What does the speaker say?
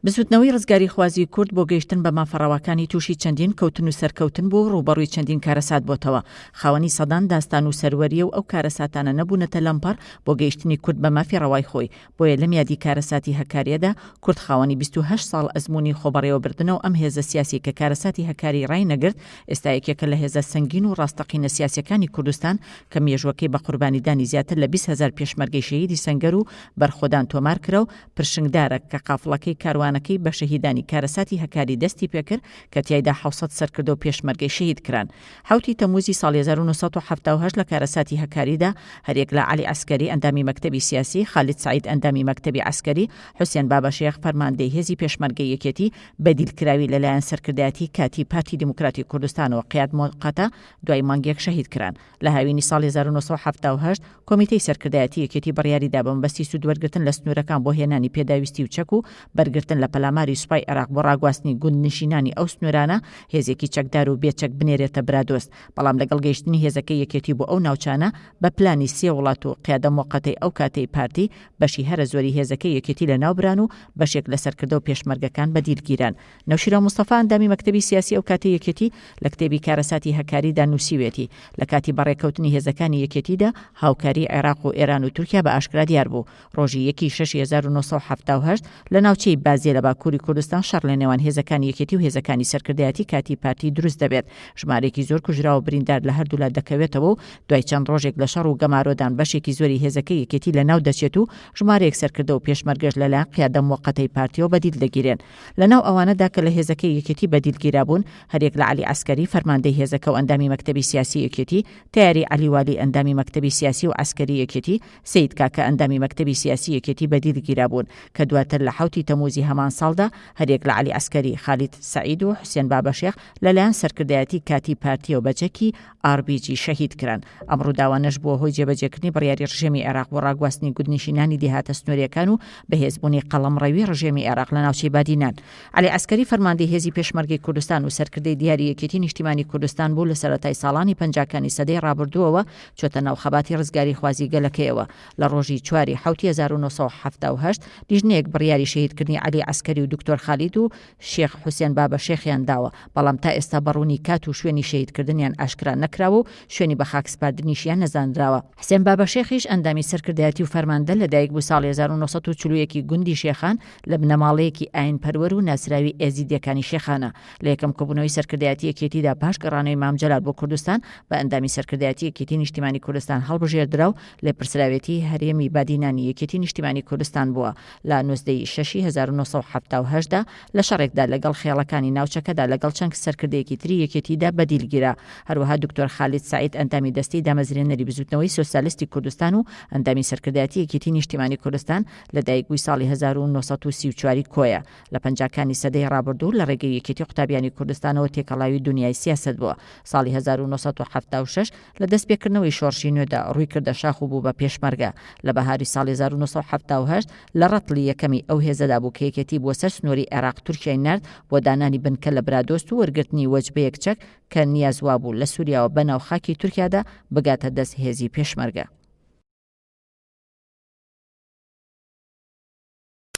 بزوتنەوەی ڕزگاریخوازی کورد بۆ گەیشتن بە مافە ڕەواکانی تووشی چەندین کەوتن و سەرکەوتن بووە و ڕووبەڕووی چەندین کارەسات بۆتەوە. خاوەنی سەدان داستان و سەروەرییە و ئەو کارەساتانە نەبوونەتە لەمپەڕ بۆ گەیشتنی کورد بە مافی ڕەوای خۆی. بۆیە لەم یادی کارەساتی هەکارییەدا کورد خاوەنی 28 ساڵ ئەزموونی خۆبەڕێوەبردنە و ئەم هێزە سیاسیەی کە کارەساتی هەکاری ڕاینەگرت ئێستا یەکێکە لە هێزە سەنگین و ڕاستەقینە سیاسیەکانی کوردستان کە مێژووەکەی بە قوربانیدانی زیاتر لە 20 هەزار پێشمەرگەی شەهیدی سەنگەر و بەرخۆدان تۆمار کرا و پرشنگدارە کە قافڵەکەی کاروانەکەی بە شەهیدانی کارەساتی هەکاری دەستی پێکرد کە تیایدا 700 سەرکردە و پێشمەرگەی شەهید کران. حەوتی تەمووزی ساڵی 1978 لە کارەساتی هەکاریدا هەریەک لە عەلی عەسکەری ئەندامی مەکتەبی سیاسی، خالید سەعید ئەندامی مەکتەبی عەسکەری، حوسێن بابەشێخ فەرماندەی هێزی پێشمەرگەی یەکێتی بە دیلکراوی لەلایەن سەرکردایەتی کاتی پارتی دیموکراتی کوردستانەوە قیاد موقتە دوای مانگێک شەهید کران. لە هاوینی ساڵی 1978 کۆمیتەی سەرکردایەتی یەکێتی بڕیاری دا بە مەبەستی سوودوەرگرتن لە سنوورەکان بۆ هێنانی پێداویستی و چەک و بەرگرتن لە پەلاماری سوپای عێراق بۆ ڕاگواستنی گوندنشینانی ئەو سنوورانە هێزێکی چەکدار و بێ چەک بنێرێتە برادۆست بەڵام لەگەڵ گەیشتنی هێزەکەی یەکێتی بۆ ئەو ناوچانە بە پلانی سێ وڵات و قیادە موەقەتەی ئەو کاتەی پارتی بەشی هەرە زۆری هێزەکەی یەکێتی لەناوبران و بەشێک لە سەرکردە و پێشمەرگەکان بە دیل گیران. نەوشیروان مستەفا ئەندامی مەکتەبی سیاسی ئەو کاتەی یەکێتی لە کتێبی کارەساتی هەکاریدا نووسیوێتی، لە کاتی بەڕێکەوتنی هێزەکانی یەکێتیدا هاوکاریی عێراق و ئێران و تورکیا بە ئاشکرا دیار بوو. ڕۆژی یەک ی شەشی 1978 لە ناوچەی بازیە لە باکووری کوردستان شەڕ لە نێوان هێزەکانی یەکێتی و هێزەکانی سەرکردایەتی کاتی پارتی دروست دەبێت. ژمارەیەکی زۆر کوژراو و بریندار لە هەردوولا دەکەوێتەوە و دوای چەند ڕۆژێک لە شەڕ و گەمارۆدان بەشێکی زۆری هێزەکەی یەکێتی لەناو دەچێت و ژمارەیەک سەرکردە و پێشمەرگەش لەلایەن قیادە موەقەتەی پارتیەوە بە دیل دەگیرێن. لەناو ئەوانەدا کە لە هێزەکەی یەکێتی بە دیل گیرابوون، هەریەک لە عەلی عەسکەری، فەرماندەی هێزەکە و ئەندامی مەکتەبی سیاسی یەکێتی، تەیاری عەلی والی، ئەندامی مەکتەبی سیاسی و عەسکەری یەکێتی، سەید کاکە، ئەندامی مەکتەبی سیاسی یەکێتی بە دیل گیرابوون، کە دواتر لە حەوتی تەمووزی هەمان ساڵدا هەریەک لە عەلی عەسکەری، خالید سەعید و حوسێن بابەشێخ لەلایەن سەرکردایەتی کاتیی پارتییەوە بە چەکی ئاڕ بی جی شەهید کران. ئەم ڕووداوانەش بووە هۆی جێبەجێکردنی بڕیاری ڕژێمی عێراق بۆ ڕاگواستنی گوندنشینانی دێهاتە سنوورییەکان و بەهێزبوونی قەڵەمڕەوی ڕژێمی عێراق لە ناوچەی بادینان. عەلی عەسکەری فەرماندەی هێزی پێشمەرگەی کوردستان و سەرکردەی دیاری یەکێتی نیشتیمانی کوردستان بوو لە سەرەتای ساڵانی پەنجاکانی سەدەی ڕابردووەوە چۆتە ناو خەباتی ڕزگاریخوازی گەلەکەیەوە. لە ڕۆژی چواری حەوتی 1978 لیژنەیەک بڕیاری شەهیدکردنی عەلی عەسکەری و دکتۆر خالید و شێخ حوسێن بابەشێخیان داوە، بەڵام تا ئێستا بە ڕوونی کات و شوێنی شەهیدکردنیان ئاشکرا نەکراوە و شوێنی بەخاکسپاردنیشیان نەزانراوە. حسێن بابەشێخیش ئەندامی سەرکردایەتی و فەرماندە لەدایکبوو ساڵی 1941 ی گوندی شێخان لە بنەماڵەیەکی ئاینپەروەر و ناسراوی ئێزیدیەکانی شێخانە. لە یەکەم کۆبوونەوەی سەرکردایەتی یەکێتیدا پاش گەڕانەوەی مام جەلال بۆ کوردستان بە ئەندامی سەرکردایەتی یەکێتی نیشتیمانی کوردستان هەڵبژێردرا و لێپرسراوێتی هەرێمی بادینانی یەکێتی نیشتیمانی کوردستان بووە لە 19 ی شەشی 1978 دا لە شەڕێکدا لەگەڵ خێڵەکانی ناوچەکەدا لەگەڵ چەند سەرکردەیەکی تری یەکێتیدا بە دیل گیرا. هەروەها دکتۆر خالید سەعید ئەندامی دەستەی دامەزرێنەری بزوتنەوەی سۆسیالستی کوردستان و ئەندامی سەرکردایەتی یەکێتی نیشتیمانی کوردستان لە دایکبووی ساڵی 1934 ی کۆیە لە پەنجاکانی سەدەی ڕابردوو لە ڕێگەی یەکێتی قوتابیانی کوردستانەوە تێکەڵاوی دونیای سیاسەت بووە. ساڵی 1976 لە دەستپێکردنەوەی شۆڕشی نوێدا ڕووی کردە شاخ و بوو بە پێشمەرگە. لە بەهاری ساڵی 1978 لە ڕەتڵی یەکەمی ئەو هێزەدا بوو کە یەکێتی بۆ سەر سنووری عێراق تورکیای نارد بۆ دانانی بنکە لە برادۆست و وەرگرتنی وەجبەیەک چەک کە نیاز وابوو لە سووریاوە بەناو خاکی تورکیادا بگاتە دەست هێزی پێشمەرگە.